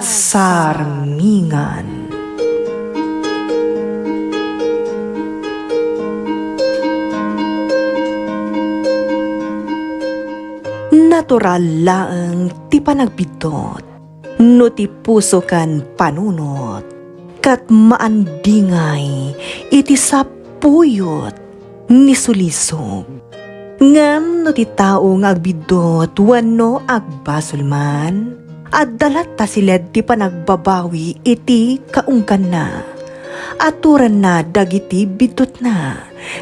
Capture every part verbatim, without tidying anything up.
Pagsarmingan. Natural laeng ti panagbiddut no ti puso ken panunot ket maandingay iti sapuyot ni sulisog. Ngem no ti tao nga agbiddut wenno agbasol man, adda latta siled ti panagbabawi iti kaungganna. Aturanna dagiti biddutna,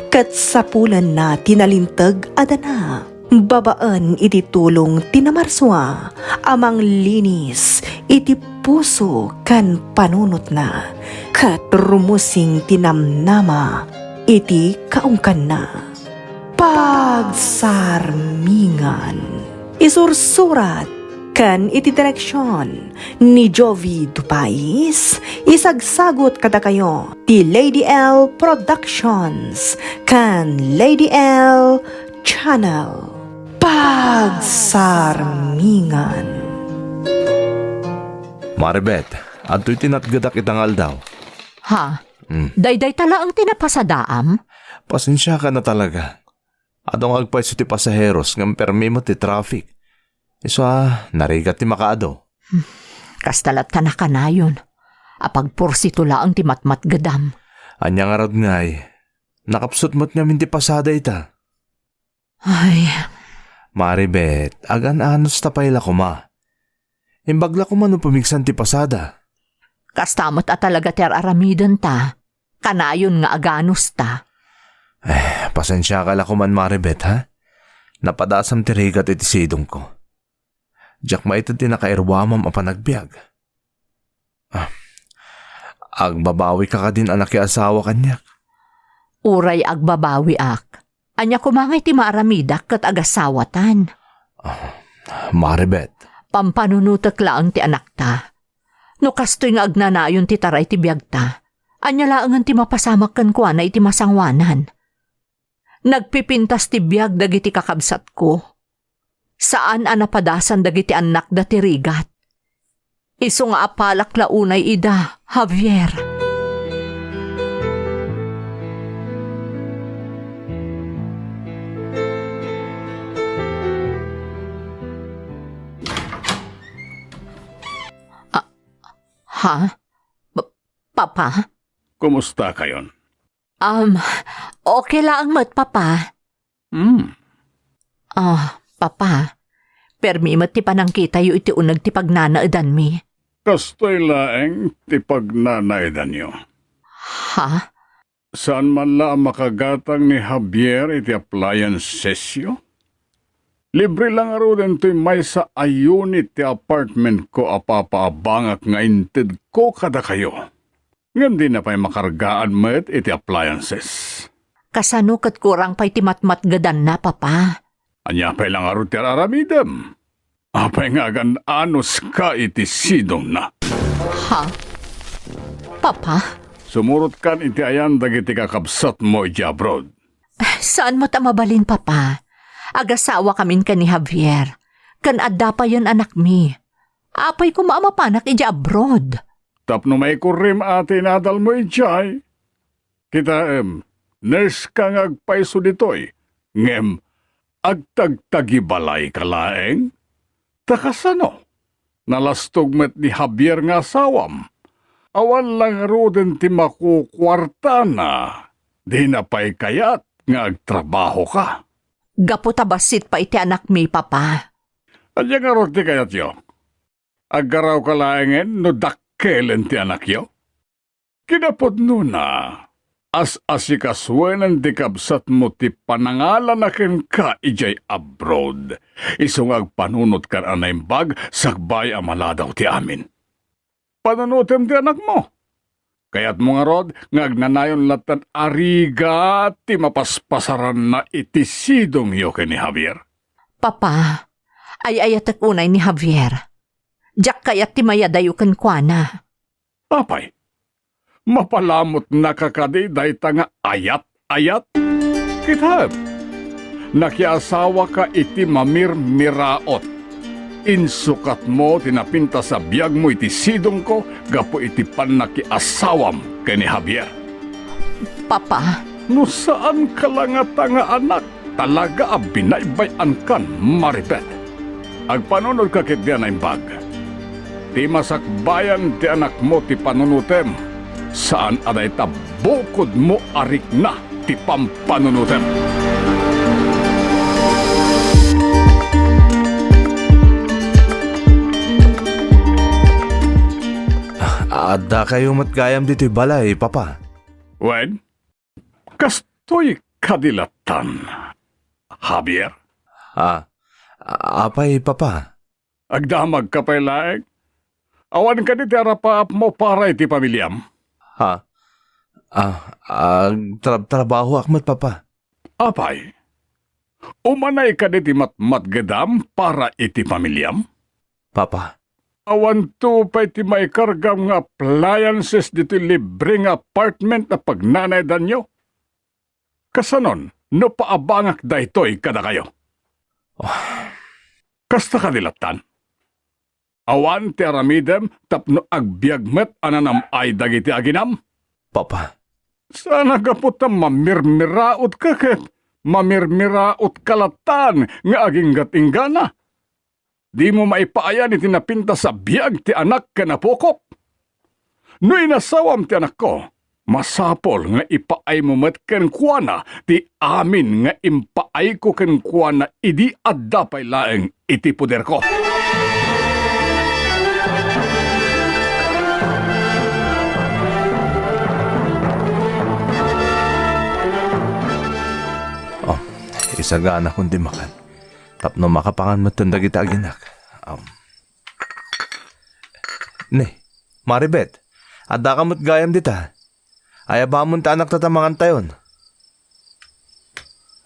ket sapulanna ti nalinteg a dana. Babaen iti tulong ti namarsua a manglinis iti puso ken panunotna, ket rumusing ti namnama iti kaungganna. Pagsarmingan. Isursurat ken iti direksion ni Jovi Dupais, isagsagut kadakayo ti Lady L Productions ken Lady L Channel. Pagsarmingan. Maribet, adtoy ti natgedak ita nga aldaw. Ha? Hmm. Daydayta laeng ti napasadaam? Pasensiakan a talaga. Adu nga agpayso ti pasaheros ngem permi met ti traffic. Isu a, narigat ti makaadu. Kasta latta nakanayon a pagpursito laeng ti matmatgedam. Ania ngarud ngay? Nakapsut met ngamin ti pasada ita. Ay. Maribet, agan-anusta pay la koma. Imbag la koma no pumigsan ti pasada. Kasta met a talaga ti ar-aramidenta. Kanayon nga aganusta. Eh, pasensiaka la koman, Maribet, ha? Napadasam ti rigat iti sidongko. Diak maited ti nakairuamam a panagbiag. Ah, agbabawika kadin a nakiasawa kaniak? Uray agbabawiak, ania koma ngay ti maaramidak ket agasawatan? Ah, Maribet. Pampanunotek laeng ti anakta. No kastoy nga agnanayon ti taray ti biagta, ania laengen ti mapasamak kenkuana iti masangoanan? Nagpipintas ti biag dagiti kakabsatko. Saan a napadasan dagiti annakda ti rigat. Isu nga apalak la unay ida, Javier. Ah, ha? Pa-, Papa? Kumusta kayon? Um, okay laeng met, Papa. Hmm. Ah, Papa, permi met ti panangkitayo iti uneg ti pagnanaedanmi. Kastoy laeng ti pagnanaedanyo. Ha? Saan man la a makagatang ni Javier iti appliancesyo? Libre la ngaruden toy maysa a unit ti apartmentko a papaabangak nga intedko kadakayo. Ngem dina pay makargaan met iti appliances. Kasano ket kurang pay ti matmatgedanna, Papa? Ania pay la ngarud ti ar-aramidem? Apay nga agan-anuska iti sidongna? Ha? Papa? Sumurotkan iti ayan dagiti kakabsatmo idiay abroad. Saan met a mabalin, Papa. Agasawakamin ken ni Javier. Ken adda payen anakmi. Apay koma a mapanak idiay abroad? Tapno maikurrim ti inadalmo idiay. Kitaem, nurse ka nga agpayso ditoy, ngem agtagtagibalayka laeng? Ta kasano? Nalastog met ni Javier nga asawam. Awan la ngaruden ti makukuartana. Dina pay kayat nga agtrabahoka. Gapu ta bassit pay ti anakmi, Papa. Ania ngarud ti kayatyo? Aggarawka laengen no dakkelen ti anakyo? Kinapudnona, as-asikasuenen ti kabsatmo ti panangalana kenka idiay abroad, isu nga agpanunotkan a naimbag sakbay a maladaw ti amin. Panunotem ti anakmo. Kayatmo ngarud nga agnanayon latta a rigat ti mapaspasaranna iti sidongyo ken ni Javier? Papa, ay-ayatek unay ni Javier. Diak kayat ti mayadayo kenkuana. Apay, mapalamutnaka kadi dayta nga ayat-ayat? Kitaem, nakiasawaka iti mamirmiraot. Insukatmo ti napintas a biagmo iti sidongko gapu iti pannakiasawam ken ni Javier. Papa. No saanka la ngata nga anak, talaga a binaybay-ankan, Maribet. Agpanunodka ketdi a naimbag. Ti masakbayan ti anakmo ti panunotem, saan a dayta bukodmo a rikna ti pampanunotem. Addakayo met gayam ditoy balay, Papa. Wen, kastoy kadi lattan, Javier? Ah, apay, Papa? Agdamagka pay laeng? Awan kadi ti arapaapmo para iti pamiliam? Ha? Ah, agtrab-trabahoak met, Papa. Apay? Umanay kadi ti matmatgedam para iti pamiliam? Papa. Awanto pay ti maikargam nga appliances ditoy libre nga apartment a pagnanaydanyo? Kasanon no paabangak daytoy kadakayo? Ah. Kasta kadi lattan? Awan ti aramidem tapno agbiag met a nanam-ay dagiti aginam? Papa. Saan a gapu ta mamirmiraotka ket mamirmiraotka lattan nga aginggat-inggana? Dimo maipaayan iti napintas a biag ti anak ken apokok? No inasawam ti anakko, masapul nga ipaaymo met kenkuana ti amin nga impaayko kenkuana idi adda pay laeng iti poderko. Oh, isaganakon ti makan tapno makapangan metten dagiti aginak. Um. Ne, Maribet, addaka met gayam dita. Ayabamon ti anakta ta mangantayon.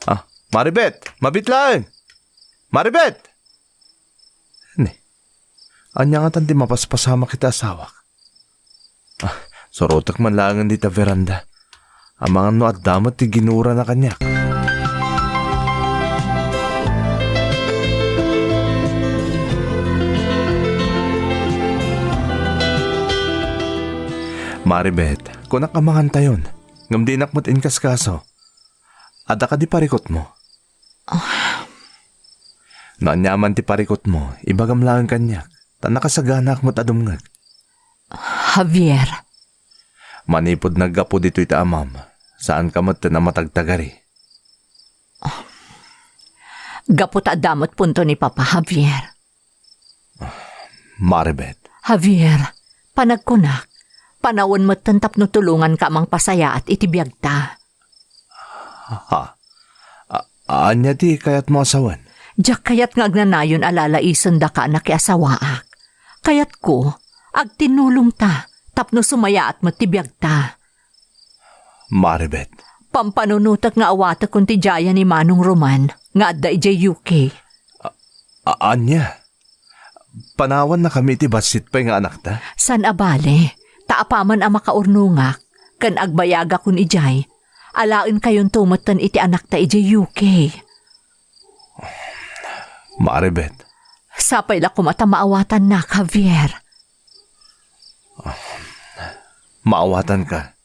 Ah, Maribet, mabiit laeng! Maribet! Ne, ania ngatan ti mapaspasamak iti asawak? Ah, surotek man laengen dita veranda. Amangan no adda met ti ginurana kaniak. Maribet, kunak a mangantayon, ngem dinak met inkaskaso. Adda kadi parikutmo? Ah. No aniaman ti parikutmo, ibagam laeng kaniak, ta nakasaganaak met a dumngeg. Javier. Manipud naggapu ditoy ti amam, saanka metten a matagtagari. Gapu ta adda met punto ni Papa, Javier. Maribet. Javier, panagkunak, panawen metten tapno tulonganka a mangpasayaat iti biagta. Ha? A-, ania ti kayatmo a sawen? Diak kayat nga agnanayon a lalaisen daka a nakiasawaak. Kayatko, agtinulongta tapno sumayaat met ti biagta. Maribet. Pampanunotek nga awatekon ti jaya ni Manong Roman nga adda idiay U K. A-, a-, ania? Panawannakami iti bassit pay nga anakta? Saan a bale, ta apaman a makaurnongak ken agbayagakon idiay, alaenkayonto metten iti anakta idiay U K. Maribet. Sapay la koma ta maawatannak, Javier. Maawatanka.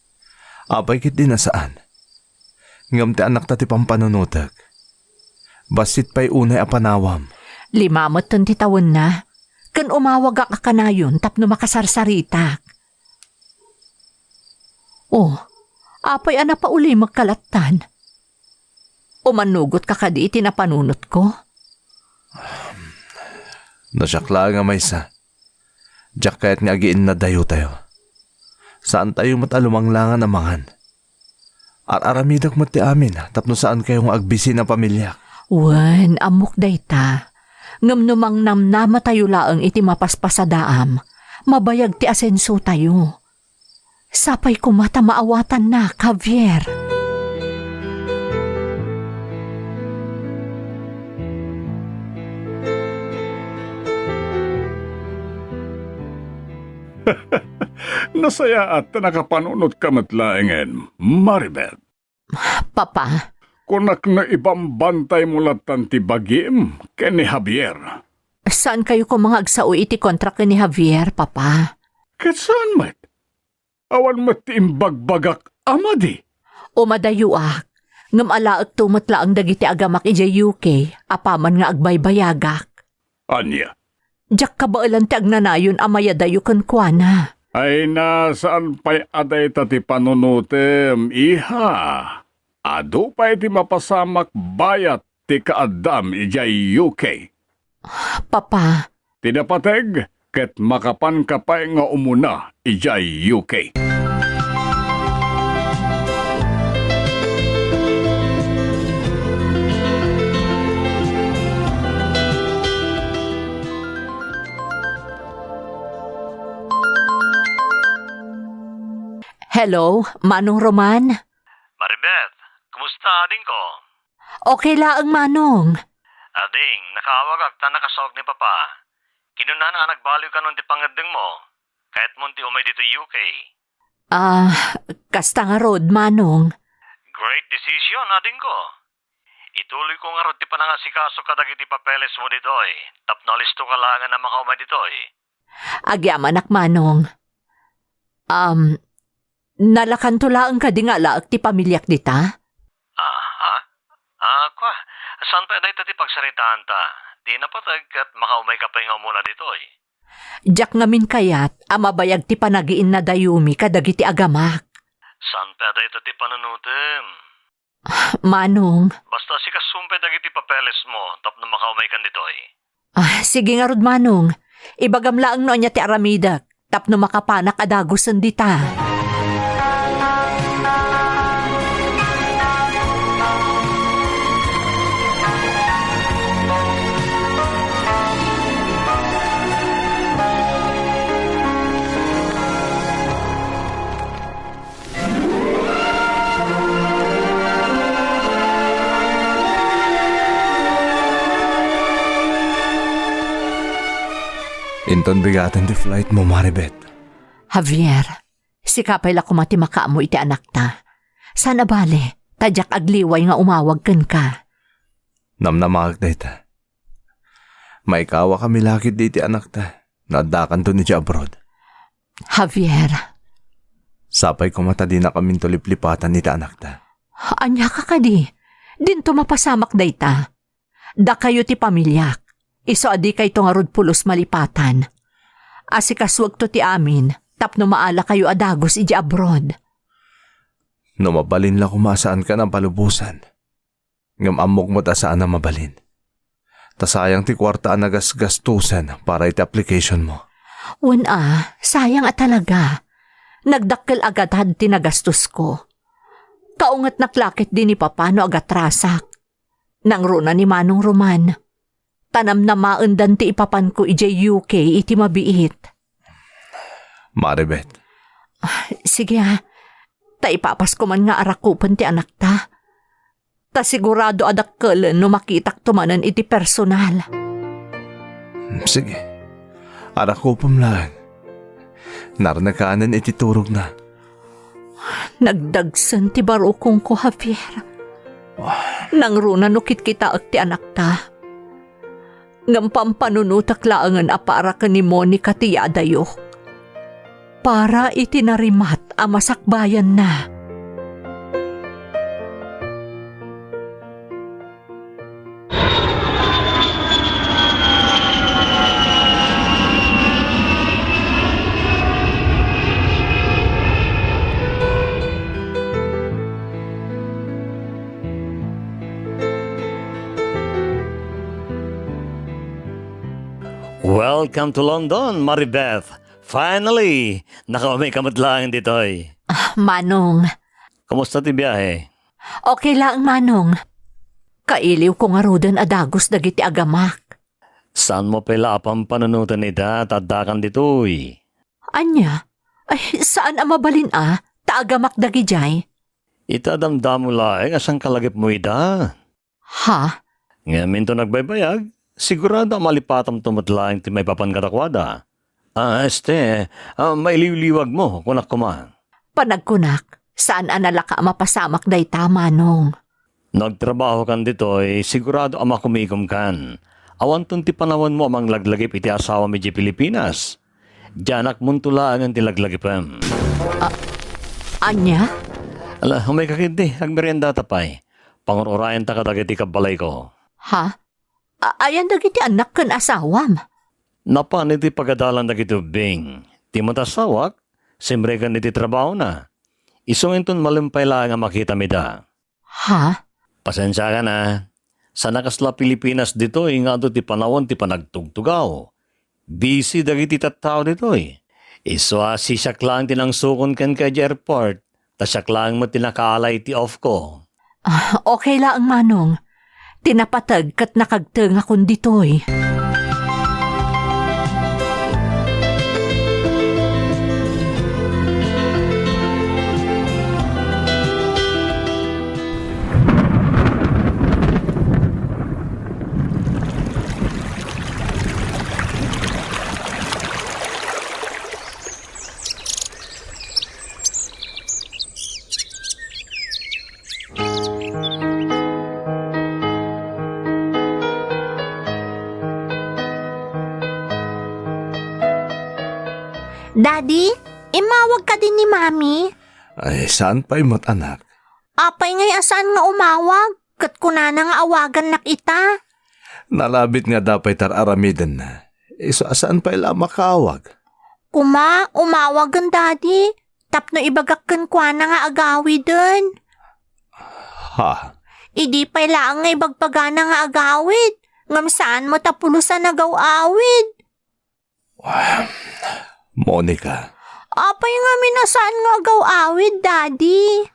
Apay ketdi a saan? Ngem ti anakta ti pampanunotek. Bassit pay unay a panawam. Lima metten ti tawenna, ken umawagak a kanayon tapno makasarsaritak. Oh, apay a napaulimekka lattan? Umannugotka kadi iti napanunotko? No siak laeng a maysa, diak kayat nga agiinnaddayotayo. Saantayo met a lumanglangan a mangan. Ar-aramidek met ti amin tapno saankayo nga agbisin a pamiliak. Wen, ammok dayta. Ngem no mangnamnamatayo laeng iti mapaspasadaam, mabayag ti asensotayo. Sapay koma ta maawatannak, Javier. Nasayaat ta nakapanunotka met laengen, Maribet. Papa. Kunak no ibambantaymo lattan ti bagim ken ni Javier. Saankayo koma nga agsao iti kontra ken ni Javier, Papa? Ket saan met? Awan met ti imbagbagak a madi. Umadayoak, ngem alaekto met laeng dagiti agamak idiay U K apaman nga agbaybayagak. Ania? Diak kabaelan ti agnanayon a mayadayo kenkuana. Ay na, saan pay a dayta ti panunotem, iha. Adu pay ti mapasamak bayat ti kaaddam idiay U K. Papa. Ti napateg, ket makapanka pay nga umuna idiay U K. Hello, Manong Roman? Maribeth, kumusta, adingko? Okay laeng, Manong. Ading, nakaawagak ta nakasaok ni Papa. Kinunana a nagbaliw kanon ti pangeddengmo. Kayatmon ti umay ditoy U K. Ah, kasta ngarud, Manong. Great decision, adingko. Ituloyko ngarud ti panangasikaso kadagiti papelesmo ditoy, tapno alistoka laengen a makaumay ditoy. Agyamanak, Manong. Um, nalakanto laeng kadi nga alaek ti pamiliak dita? Aha? Ah, kua, saan pay dayta ti pagsaritaanta? Ti napateg ket makaumayka pay nga umuna ditoy. Diak ngamin kayat a mabayag ti panagiinnadayomi kadagiti agamak. Saan pay dayta ti panunotem? Manong. Basta asikasom pay dagiti papelesmo tapno makaumaykan ditoy. Ah, sige ngarud, Manong. Ibagam laeng no ania ti aramidek tapno makapanak a dagusen dita. Inton bigaten ti flight mo, Maribeth. Javier, sika pay la koma ti makaammo iti anakta. Saan a bale, ta diak agliway nga umawag kenka. Namnamaek dayta. Maikawakami la ketdi iti anakta no addakanton idiay abroad. Javier. Sapay koma ta dinakaminto liplipatan iti anakta. Aniaka kadi? Dinto mapasamak dayta. Dakayo ti pamiliak. Isu a dikayto ngarud pulos malipatan. Asikasuekto ti amin tapno maalakayo a dagus idiay abroad. No mabalin la koma a saankan a palubosan. Ngem ammok met a saan a mabalin. Ta sayang ti kuarta a nagasgastosen para iti application mo. Wen a, sayang a talaga. Nagdakkel a gatad ti nagastosko. Kaungetnak la ketdi ni Papa no agatrasak. Nangruna ni Manong Roman. Ta namnamaendan ti ipapanko idiay U K iti mabiit. Maribeth. Ah, sige, ah. Ta ipapasko man nga arakupen ti anakta. Ta sigurado a dakkelen no makitakto manen iti personal. Sige. Arakupem laeng. Narnekanen iti turogna. Nagdagsen ti barukongko, Javier. Nangruna no kitkitaek ti anakta. Ngem pampanunotek laengen a para ken ni Monica ti yadayok. Para iti narimat a masakbayanna. Welcome to London, Maribeth. Finally, nakaumay ka met laeng ditoy. Ah, Manong. Kumusta ti biahe? Okay laeng, Manong. Kailiwko ngaruden a dagus dagiti agamak. Saanmo pay la a pampanunoten ita ta addakan ditoy? Ania? Ay, saan a mabalin a, ta agamak dagidiay. Ita damdamo laeng a sangkalagipmo ita. Ha? Ngem inton agbaybayag, sigurado a malipatamto met laeng ti maipapan kadakuada. Ah, este, ah, mailiwliwagmo, kunak koma. Panagkunak, saan a nalaka a mapasamak dayta, Manong. No agtrabahokan ditoy, sigurado a makumikomkan. Awanton ti panawenmo a manglaglagip iti asawam idiay Pilipinas. Diay anakmonto laengen ti laglagipem. A-, ania? Ala, umayka ketdi, agmeriendata pay. Pangur-urayenta kadagiti kabbalayko. Ha? A-, ayan dagiti annak ken asawam? Napan iti pagadalan dagiti ubbing. Ti met asawak, simreken iti trabahona. Isu nga inton malem pay laeng a makitam ida. Ha? Pasensiakan a. Saan a kasla Pilipinas ditoy nga adu ti panawen ti panagtugtugaw. Busy dagiti tattao ditoy. Isu a siak laeng ti nangsukon kenka idiay airport, ta siak laeng met ti nakaala iti off ko. Ah, okay laeng, Manong. Ti napateg ket nakagtengakon ditoy. Daddy, immawag kadi ni Mami? Ay, saan pay met, anak? Apay ngay a saan nga umawag? Ket kunana nga awagannak ita. Nalabit nga adda pay ti ar-aramidenna. Isu a saan pay la a makaawag. Kuma, umawagen, Daddy. Tapno ibagak kenkuana nga agawiden. Ha? Idi pay laeng nga ibagbagana nga agawid, ngem saan met a pulos a nagaw-awid. Monica. Apay ngamin a saan nga agaw-awid, Daddy?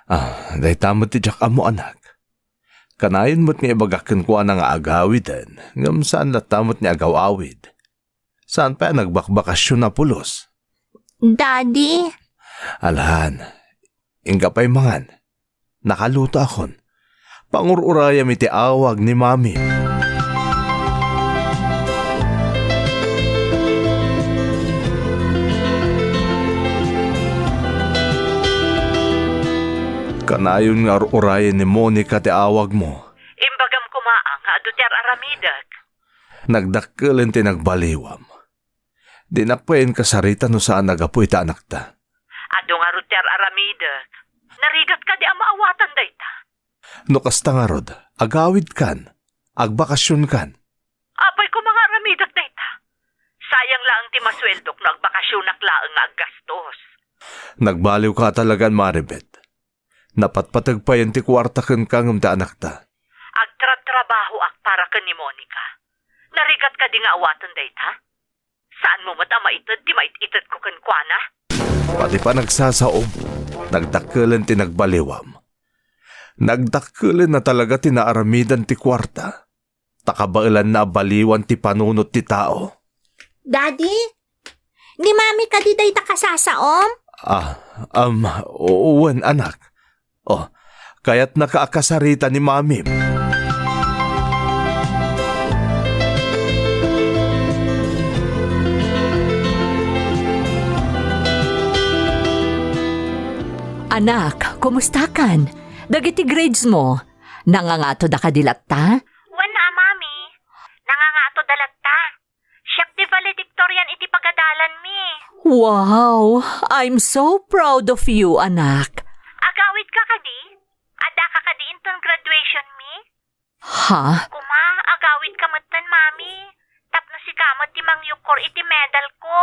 Ah, dayta met ti diak ammo, anak. Kanayon met nga ibagak kenkuana nga agawiden, ngem saan latta met nga agaw-awid. Saan pay a nagbakbakasyon a pulos? Daddy? Alaen, inka pay mangan. Nakalutoakon. Pangur-urayam iti awag ni Mami. Kanayon nga ur-urayen ni Monica ti awagmo. Imbagam koma nga adu ti ar-aramidek. Nagdakkelen ti nagbaliwam. Dinak pay inkasarita no saan a gapu iti anakta. Adu ngarud ti ar-aramidek. Narigat kadi a maawatan dayta? No kasta ngarud, agawidkan, agbakasionkan. Apay koma nga aramidek dayta? Sayang laeng ti masueldok no agbakasionak laeng nga aggastos. Nagbaliwka a talagan, Maribet. Napatpateg payen ti kuarta kenka ngem ti anakta. Agtrabtrabahoak para ken ni Monica. Narigat kadi nga awaten dayta? Saanmo met a maited ti mait-itedko kenkuana? Pati panagsasaom, nagdakkelen ti nagbaliwam. Nagdakkelenna talaga ti naaramidan ti kuarta. Ta kabaelanna a baliwan ti panunot ti tao. Daddy, ni Mami kadi dayta kasasaom? Ah, um, wen, anak. Oh, kayatnaka a kasarita ni Mamim. Anak, kumustakan? Dagiti grades mo? Nangangato da kadi latta? Wen a, Mami. Nangangato da latta. Siak ti valedictorian iti pagadalanmi. Wow! I'm so proud of you, anak. Agawidka kadi? Addaka kadi inton graduationmi? Ha? Kuma, agawidka metten, Mami. Tapno sika met ti mangyukkor iti medalko.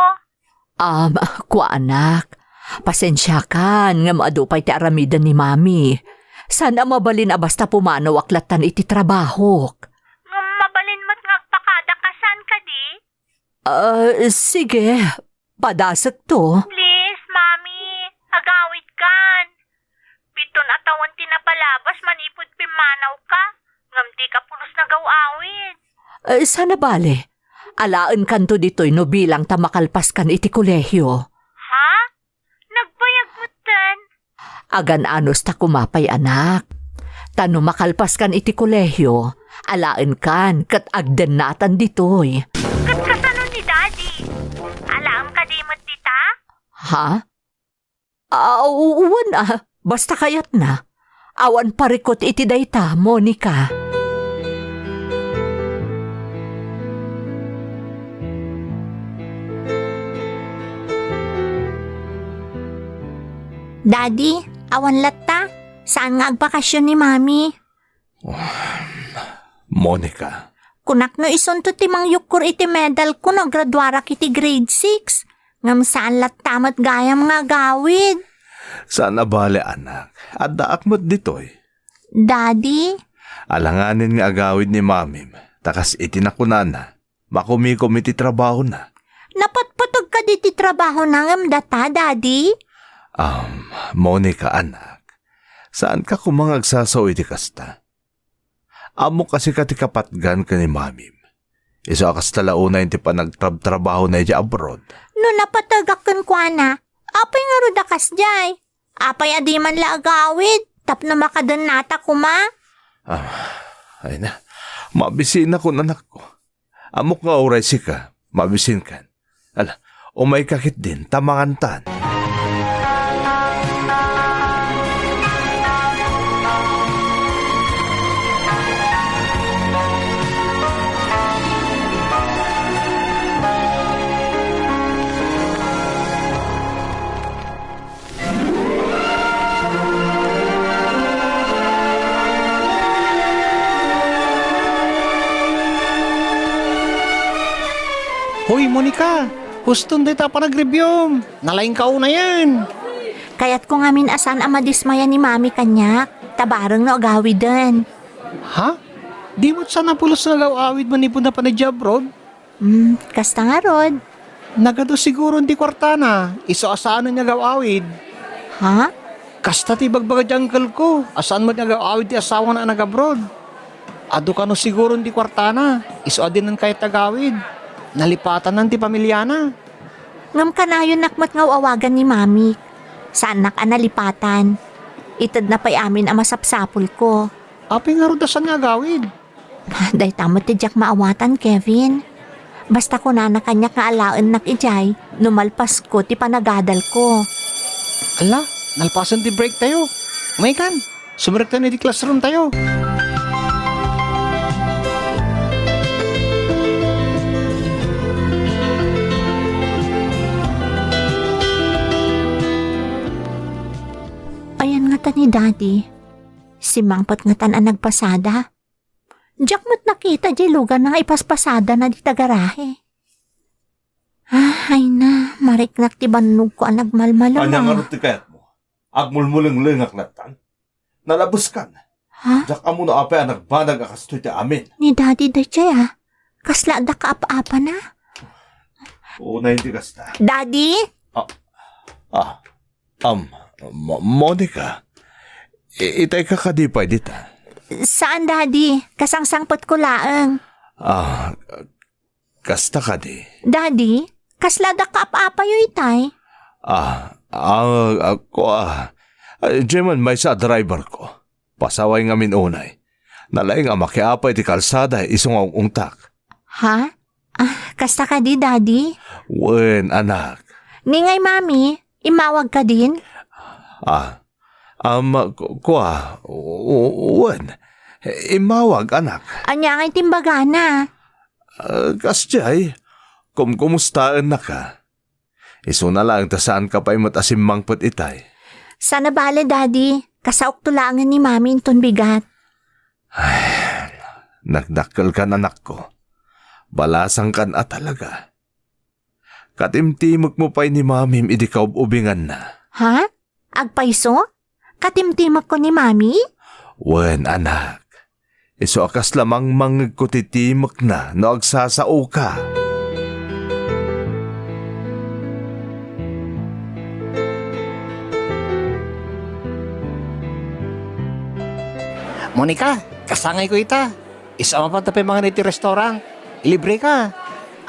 Um, kua, anak. Pasensiakan, ngem adu pay ti aramiden ni Mami. Saan a mabalin a basta pumanawak lattan iti trabahok. Ngem mabalin met nga agpakada ka, saan kadi? Ah, sige. Padasekto. Please, Mami. Agawidkan. Piton a tawen ti napalabas manipud pimmanawka. Ngem dika pulos nagaw-awid. Eh, saan a bale. Alaenkanto ditoy no bilang ta makalpaskan iti kolehio. Ha? Nagbayag metten. Agan-anos ta kuma pay, anak. Ta no makalpaskan iti kolehio, alaenkan ket agdennatan ditoy. Ket kasano ni Daddy? Alaem kadi met dita? Ha? Ah, u-, wen a, basta kayatna. Awan parikut iti dayta, Monica. Daddy, awan latta. Saan nga agbakasyon ni Mami? Monica. Kunak no isunto ti mangyukkor iti medal ko no agraduarak iti grade six. Ngem saan latta met gayam nga agawid. Saan a bale, anak. Addaak met ditoy. Daddy? Alanganin nga agawid ni Mamim, ta kas iti nakunana, makumikom iti trabahona. Napatpateg kadi ti trabahona ngem data, Daddy? Um, Monica, anak, saanka koma nga agsasao iti kasta. Ammok a sika ti kapatgan ken ni Mamim. Isu a kasta la unay ti panagtrabtrabahona idiay abroad. No napategak kenkuana, apay ngarud a kasdiay? Apay a di man la agawid tapno makadennata koma? Ah, ay na. Mabisinakon, anakko. Ammok nga uray sika, mabisinkan. Ala, umayka ketdin, ta mangantan. Hoy, Monica! Huston dayta a panagreviewm! Nalaingka unayen! Kayatko ngamin a saan a madismaya ni Mami kaniak, ta bareng no agawiden. Ha? Di met saan a pulos nga agaw-awid manipud napan idiay abroad? Hmm, kasta ngarud. Nagadu siguron ti kuartana, isu a saanen nga agaw-awid. Ha? Kasta ti ibagbaga ti uncle ko, a saan met nga agaw-awid ti asawana a nag-abroad. Adu kano siguron ti kuartana, isu a dinan kayat agawid. Nalipatanan ti pamiliana. Ngem kanayonak met nga aw-awagan ni Mami. Saannak a nalipatan. Itedna pay amin a masapsapulko. Apay ngarud a saan nga agawid? Dayta met ti diak maawatan, Kevin. Basta kunana kaniak nga alaennak idiay no malpasko ti panagadalko. Ala, nalpasen ti break tayo. Umaykan, sumrektayo iti classroom tayo. Ayan ngata ni Daddy. Simmangpet ngatan a nagpasada. Diak met nakita diay lugarna nga ipaspasadana dita garahe. Ah, ay na, mariknak ti bannogko a nagmalmaluma. Ania ngarud ti kayatmo? Agmulmulenglengak lattan? Nalabeskan. Ha? Diak ammo no apay a nagbanag a kastoy ti amin. Ni Daddy daydiay, ah. Kasla adda kaap-apana? Unay ti kasta. Daddy? Ah, ah, um, Mo-, Monica, i-, itayka kadi pay dita? Saan, Daddy. Kasangsangpetko laeng. Ah, kasta kadi? Daddy, kasla adda kaap-apayo itay? Ah, ah, ah, kua. Ah, diay man maysa a driverko. Pasaway ngamin unay. Nalaing a makiapay ti kalsada isu nga ung-ungtak. Ha? Ah, kasta kadi, Daddy? Wen, anak. Ni ngay, Mami, immawag kadin? Ah, um, ku-, kua, u-, u-, wen. Immawag, anak. Ania ngay ti imbagana? Ah, kasdiay, kumkumustaennaka. Isuna laeng ta saanka pay met a simmangpet itay. Saan a bale, Daddy. Kasaokto laengen ni Mami inton bigat. Ay, nagdakkelkan, anakko. Balasangkan a talaga. Katimtimekmo pay ni Mamim idi kaub-ubinganna. Ha? Agpayso? Katimtimekko ni Mami? Wen, anak. Isu a kasla mangmangngegko ti timekna no agsasaoka. Monica, kasangayko ita. Isu a mapanta pay mangan iti restaurant. Ilibreka.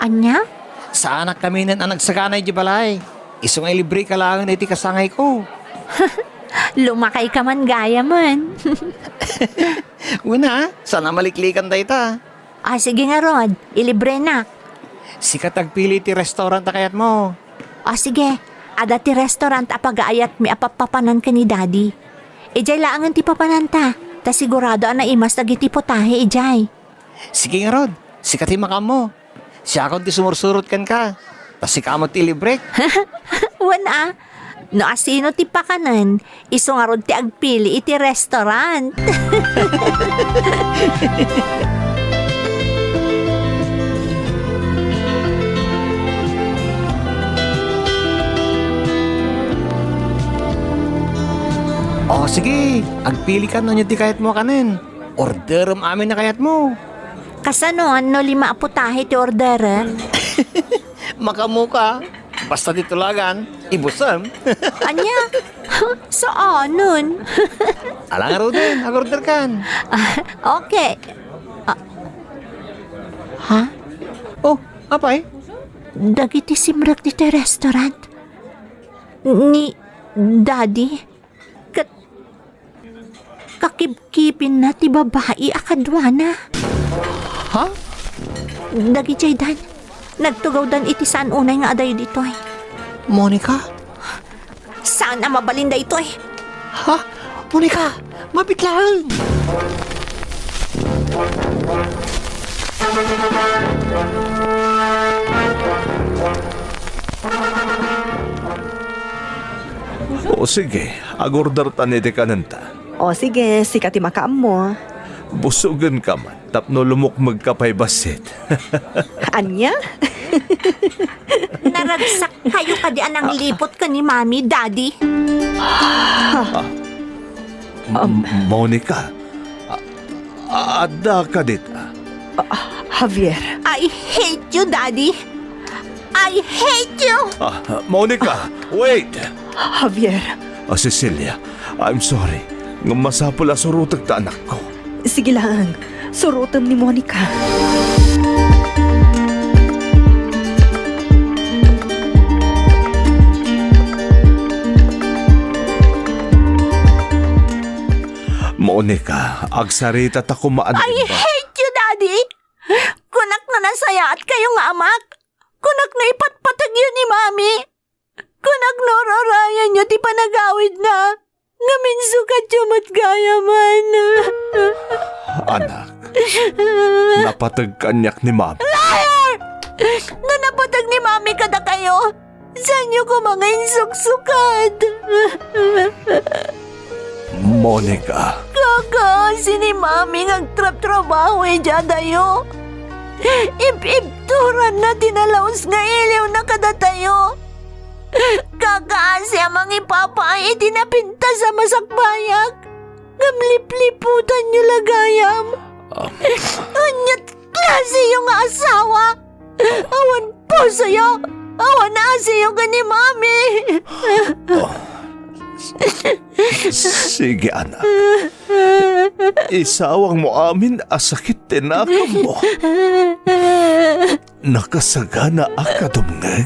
Ania? Saanak kaminen a nagsagana iti balay. Isu nga ilibreka laengen iti kasangayko. Lumakayka man gayamen. Una, saan a maliklikan dayta. Ah, sige ngarud, ilibrenak. Sika ti agpili ti restaurant a kayatmo. Ah, sige, adda ti restaurant a pagaayatmi a pappapanan ken ni Daddy. Idiay laengen ti papananta, ta sigurado a naimas dagiti putahe idiay. Sige ngarud, sika ti makaammo. Siakon ti sumursurot kenka, ta sika met ti ilibrek. Wen a, No asino ti pakanen, isu ngarud ti agpili iti restaurant. O, sige, agpili ka no ania ti kayatmo a kanen. Orderem amin a kayatmo. Kasanoan no lima a putahe ti orderek? Makaammoka. Basta ti tulagan, ibusem. Ania? Saanen. Ala ngaruden, agorderkan. Ah, okay. Ah. Ha? O, apay? Dagiti simrek ditoy restaurant. Ni Daddy. Ket kakibkibinna ti babai a kaduana. Ha? Dagidiaydan, nagtugawdan iti saan unay nga adayo ditoy. Monica? Saan a mabalin daytoy? Ha? Monica, mabit laeng! O sige, agordertan iti kanenta. O sige, sika ti makaammo. Busogenka man tapno lumukmegka pay bassit. Ania? Naragsak kayo kadi a nangliput ken ni Mami, Daddy? Ah. M-, Monica, a-, adda ka dita? Ah, Javier. I hate you, Daddy. I hate you! Ah, Monica, wait! Javier. Ah, Cecilia, I'm sorry. Ngem masapul a surotek ta anakko. Sige laeng, surotem ni Monica. Monica, agsarita ta koma a I naimbag. Hate you, Daddy! Kunak no nasayaat kayo nga amak. Kunak no ipatpategyo ni Mami. Kunak no ur-urayenyo ti panagawidna. Ngem insukatyo met gayamen. Anak, napateg kaniak ni Mami. Liar! No napateg ni Mami kadakayo, saanyo koma nga insuksukat. Monica. Kakaasi ni Mami nga agtrabtrabaho idiay adayo. Ip-ipturanna ti nalaus nga iliwna kadatayo. Kakaasi a mangipapaay iti napintas a masakbayak. Ngem lipliputanyo la gayam. Ah. Ania ti klasiyo nga asawa? Awan pusoyo! Awan asiyo ken ni Mami! Oh. Sige, anak. Isawangmo amin a sakit ti nakammo. Nakasagana a kadumngeg.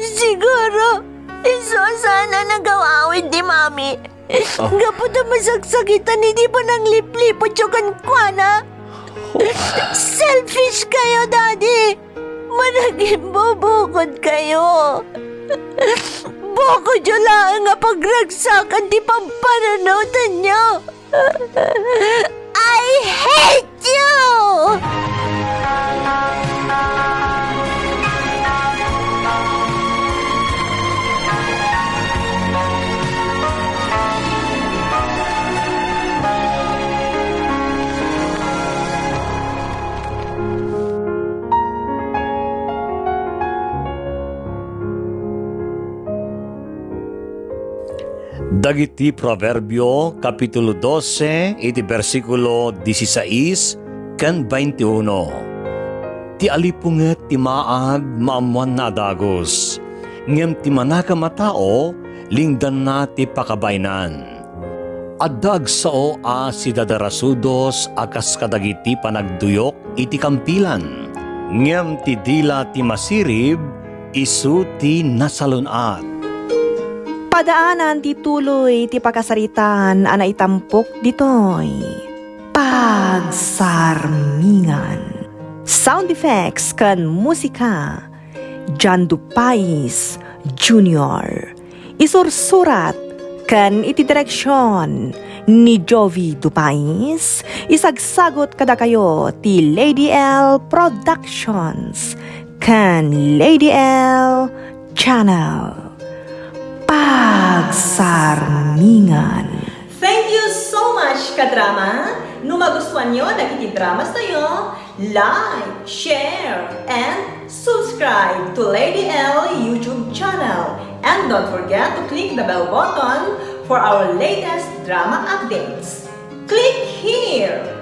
Siguro, isu a saan a nagawawid ni Mami. Ah. Gapu ta masaksakitan iti pananglipliputyo kenkuana. Oh. Selfish kayo, Daddy! Managimbubukod kayo! Bukodyo laeng a pagragsakan ti pampanunotenyo! I hate you! Dagiti Proverbio, kapitulo dose, iti bersikulo disisais ken baintiuno. Ti alipunget ti maag maammoanna a dagus, ngem ti manakam a tao, lingdanna ti pakabaenan. Adda agsao a sidadarasudos a kas kadagiti panagduyok iti kampilan, ngem ti dila ti masirib, isu ti nasalun-at. Padaanan ti tuloy ti pakasaritaan a naitampok ditoy. Pagsarmingan. Sound effects ken musika, John Dupais Junior. Isursurat ken iti direksion ni Jovi Dupais, isagsagut kadakayo ti Lady L Productions ken Lady L Channel. Pa- Sarmingan. Thank you so much, kadrama! No magustuhan nyo dagiti dramas tayo, like, share, and subscribe to Lady L YouTube channel. And don't forget to click the bell button for our latest drama updates. Click here!